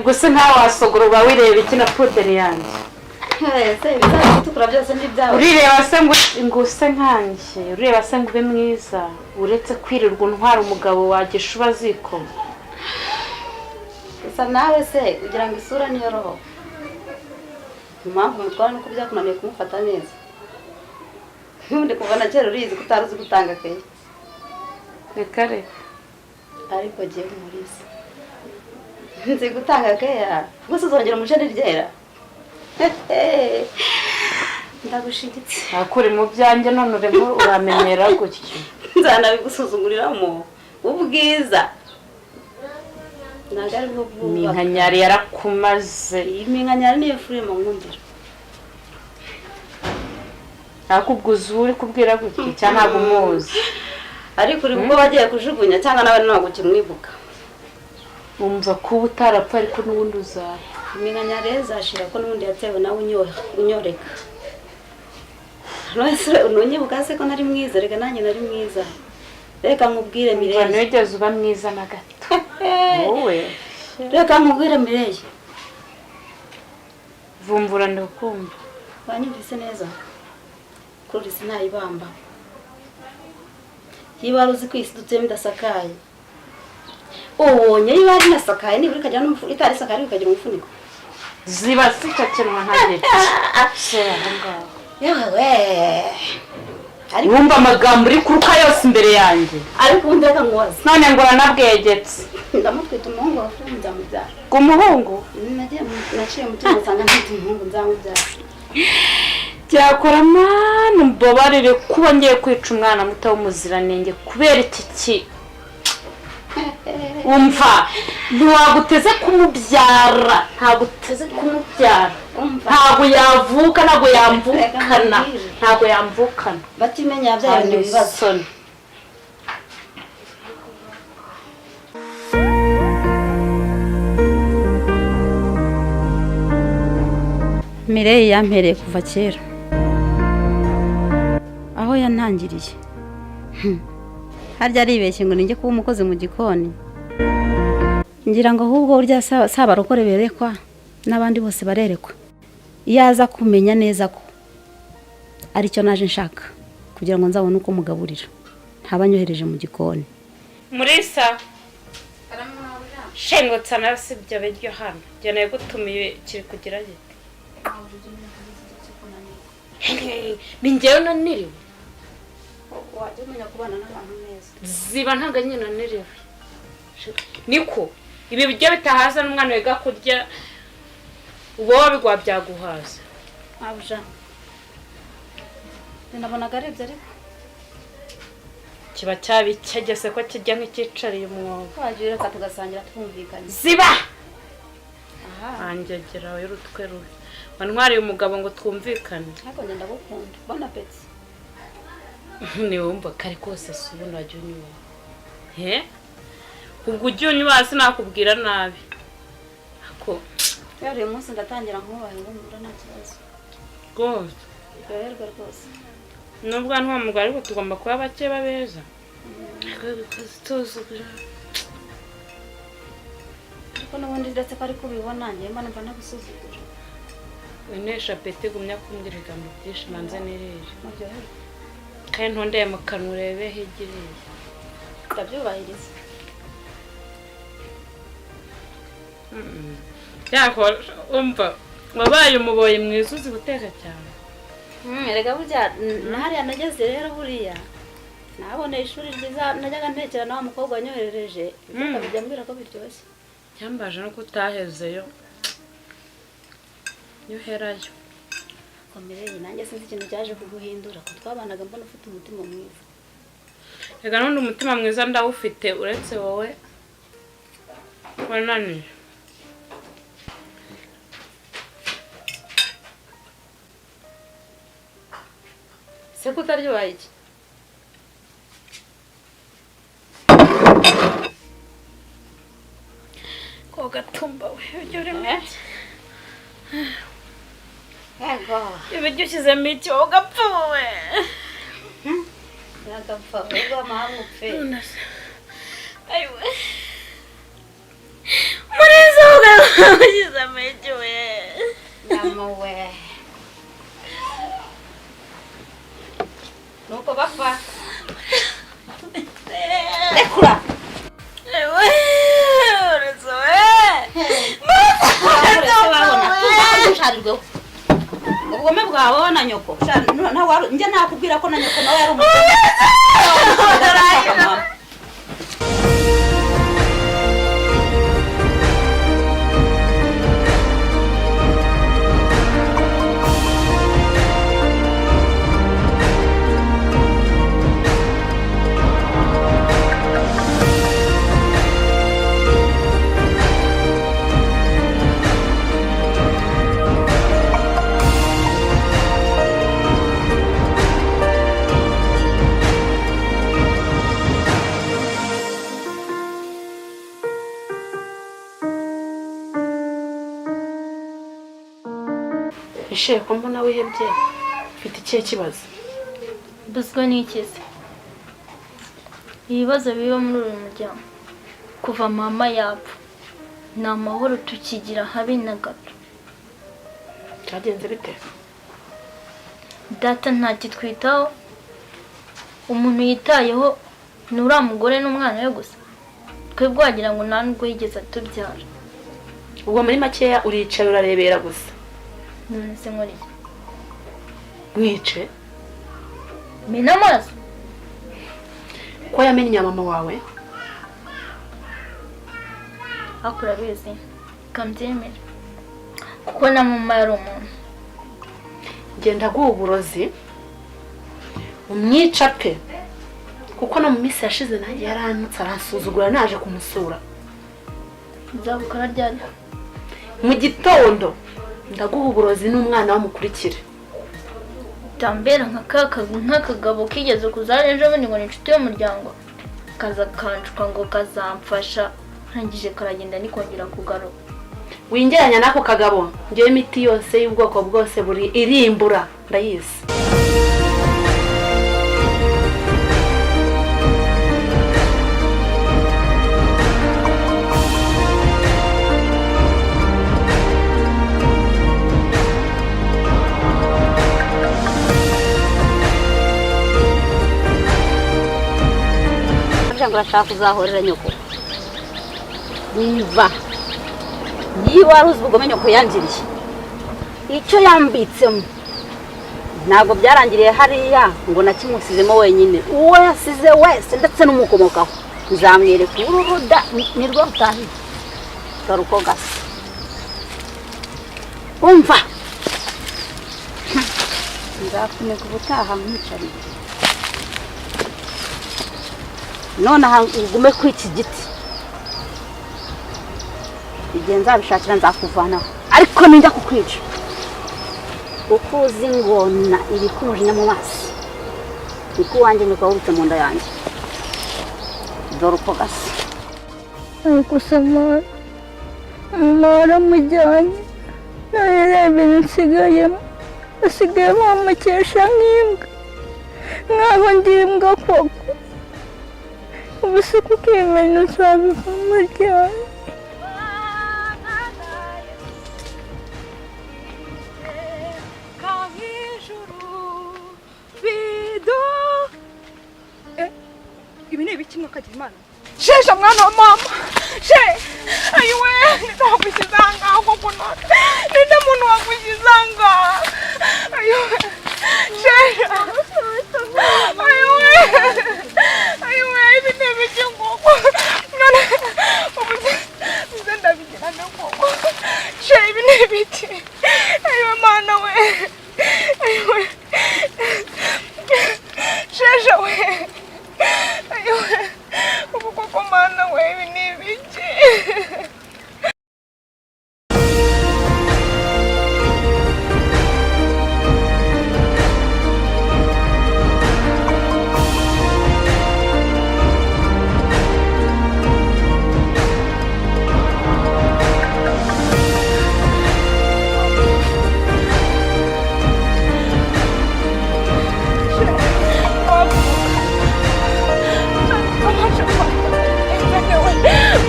Ubwo se nkawe wasogora uba wireba iki na puderi yanjye? Ese ibizaba bitukura byose ni ibyawe? Urireba se ngo use nkanjye? Ureba se ngo ube mwiza? Uretse kwirirwa untwara umugabo wagisha uba ziko. Gusa nawe se ugira ngo isura niyo roho? Impamvu umutwara nuko byakunaniye kumufata neza. Ntundi kuva na kera urizi ko utari uzi gutanga keya. Reka reka. Ariko jyewe murizi nzi gutanga keya, gusa uzongera umuce n'iryera. Ndagushigitse. Nakuri mu byanjye none urimo uramenyera gutyo. Nzanabigusuzuguriramo ubwiza. Ntabwo ari bwo bwubaka. Iminkanyari yarakumaze. Iyi minkanyari niyo furema nkundira. Nakubwiza uri kubwira gutyo cyangwa ntabwo umuzi? Ariko uri ubwo bagiye kujugunya cyangwa nawe ntabwo ukimwibuka. Umva kuba utarapfa ariko n'ubundi uzaba. Iminkanyari izashira ko n'ubundi yatewe nawe unyoreka. Ntunyibuka se ko nari mwiza? Reka nanjye nari mwiza. Reka nkubwire Mireye. Ntiwigeze uba mwiza na gato. Wowe. Reka nkubwire Mireye. Vumvura ndakumva. Wanyumvise neza? Kuri isi ntayibamba. Iyo wari uzi ko isi dutuyemo idasakaye. Ubonye iyo ari nasakaye nibura ikagira n'umufuniko, itari isakaye ikagira umufuniko. Ziba zicakenwa nka giti. Yewe. Wumva amagambo uri kuruka yose imbere yanjye. Ariko ubundi reka nkubaze. None ngo uranabwegetse. Ndamutwita umuhungu wa Fred nzamubyara. Umuhungu? Naciye mutima nsanga ntwite umuhungu nzamubyara. Byakora mwana mbabarire kuba ngiye kwica umwana muto w'umuziranenge kubera iki ki. Umva ntiwaguteze kumubyara, ntaguteze kumubyara. Ntabwo yavuka, ntabwo yamvukana, ntabwo yamvukana. Batimenya yabyaranye ibibazo. Mireye yampereye kuva kera. Aho yantangiriye. Harya aribeshye ngo ninjye kuba umukozi mu gikoni. Ngira ngo ahubwo burya saba rukore berekwa n'abandi bose barerekwa. Iyo aza kumenya neza ko aricyo naje nshaka kugira ngo nzabone uko mugaburira, ntabanyohereje mu gikoni. Murisa shengutsa nawe si ibyo biryo hano. Njye nagutumiye kiri kugira gite? Ni njyewe naniriwe. Wajya umenya kubana n'abantu neza. Ziba ntabwo nyine naniriwe. Niko ibi biryo bitahaza n'umwana wiga kurya uba wabigwa byaguhaza. Abuja. Nabonaga arebye ariko kiba cyabikegese ko kijya nk'icyicariye umwobo. Wagiye reka tugasangira twumvikanye. Ziba! Anjyegera y'urutwe rubi. Wantwariye umugabo ngo twumvikane. Ariko njye ndagukunda. Bon appétit. Ni wumva kare kose si ubundi wajya unywa. He? Ubwo ujya unywa sinakubwira nabi. Ako rero uyu munsi ndatangira nkubahe ngo mbura nta kibazo. Rwose. Ryoherwa rwose. Nubwo nta mugabo ariko tugomba kuba bake babeza. Ariko n'ubundi ndetse ko ari kubibona njye mba numva nagusuzugura. Unesha pete gumya kumbwira ibigambo byinshi manze nirire. Muryoherwe. Kandi ntondeye mu kanwa urebe higiriye. Ndabyubahiriza. Yakora umva wabaye umuboyi mwiza uzi guteka cyane. Erega burya hariya nageze rero buriya naboneye ishuri ryiza najyaga ntekera na wa mukobwa wanyoherereje akabijya ambwira ko biryoshye. Cyambaje no kutahezeyo nyoherayo. Komereye nanjye sinzi ikintu cyaje kuguhindura ko twabanaga mbona ufite umutima mwiza. Rega n'undi umutima mwiza ndawufite uretse wowe wananiye. Se kutaryoha iki? Ko gatumba we ujye urimo. Yego. Ibiryo ushyizemo iki ugapfa wowe? Nagapfa ubwo amahanga upfe. Ayiwe. Murizo Ugize amahirwe we. Mama we, nuko bapfa rekura. Ewe, uretse we. Ntusharirweho ubugome bwawe na nyoko. Sha, njye nakubwira ko na nyoko nawe yari umugome. Ishe, ko mbona wihebye, ufite ikihe kibazo? Mbuzwa n'ikize ibibazo biba muri uyu muryango kuva mama yapfa, nta mahoro tukigira habe na gato. Byagenze bite? Data ntakitwitaho, umuntu yitayeho ni uriya mugore n'umwana we gusa. Twebwe wagira ngo nta nubwo yigeze atubyara. Ubwo muri makeya uricaye urarebera gusa? None se nkora iki? Mwice. Mena amaso? Ko yamennye mama wawe. Ariko urabizi, kabyemera kuko na mama yari umuntu. Genda guha uburozi umwica pe, kuko no mu minsi yashize nanjye yarantutse aransuzugura naje kumusura. Nzabukora ryari? Mu gitondo ndaguha uburozi n'umwana bamukurikire. Tambera nka nk'akagabo kigeze kuza ejo bundi ngo ni inshuti y'umuryango, kaza kanshuka ngo kazamfasha, ntangije karagenda nikongera kugaruka. Wingeranya n'ako kagabo, ngewe imiti yose y'ubwoko bwose buri irimbura ndayizi. Ngo urashaka kuzahorera nyoko niva niba wari uzi ubugome nyoko yangiriye, icyo yambitsemo ntabwo byarangiriye hariya ngo nakimusizemo wenyine. Uwo yasize wese ndetse n'umukomokaho nzamwereka ururuda nirwo rutahiye. Dore uko gasa, umva, nzakuneka ubutaha nkwicariye nonaha ugume kuri iki giti. Igihe nzabishakira nzakuvanaho, ariko ninjya kukwica uko uzi ngona ibika umujinya mu maso, niko uwanjye nyoko wawubitse mu nda yanjye. Dore uko gasa. Ariko se mama, mama waramujyanye none reba ibintu nsigayemo, asigaye bamukesha nk'imbwa, nkaho ndi imbwa koko. Ubu se kuko ibi bintu nzabivamo ryari? Ibi ni ibiki mwakagira Imana? Sheja mwana wa mama, she ayiwe, nitawagushyize aha ngaha koko none ninde muntu wagushyize aha ngaha? Ayiwe sheja, ayiwe, ayiwe, ibi ni ibiki koko none? Ubu se ndabigira nte koko? She, ibi ni ibiki? Ayiwe mana we, ayiwe sheja we, ayiwe, ubu koko mana we, ibi ni ibiki?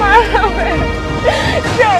Mana we, she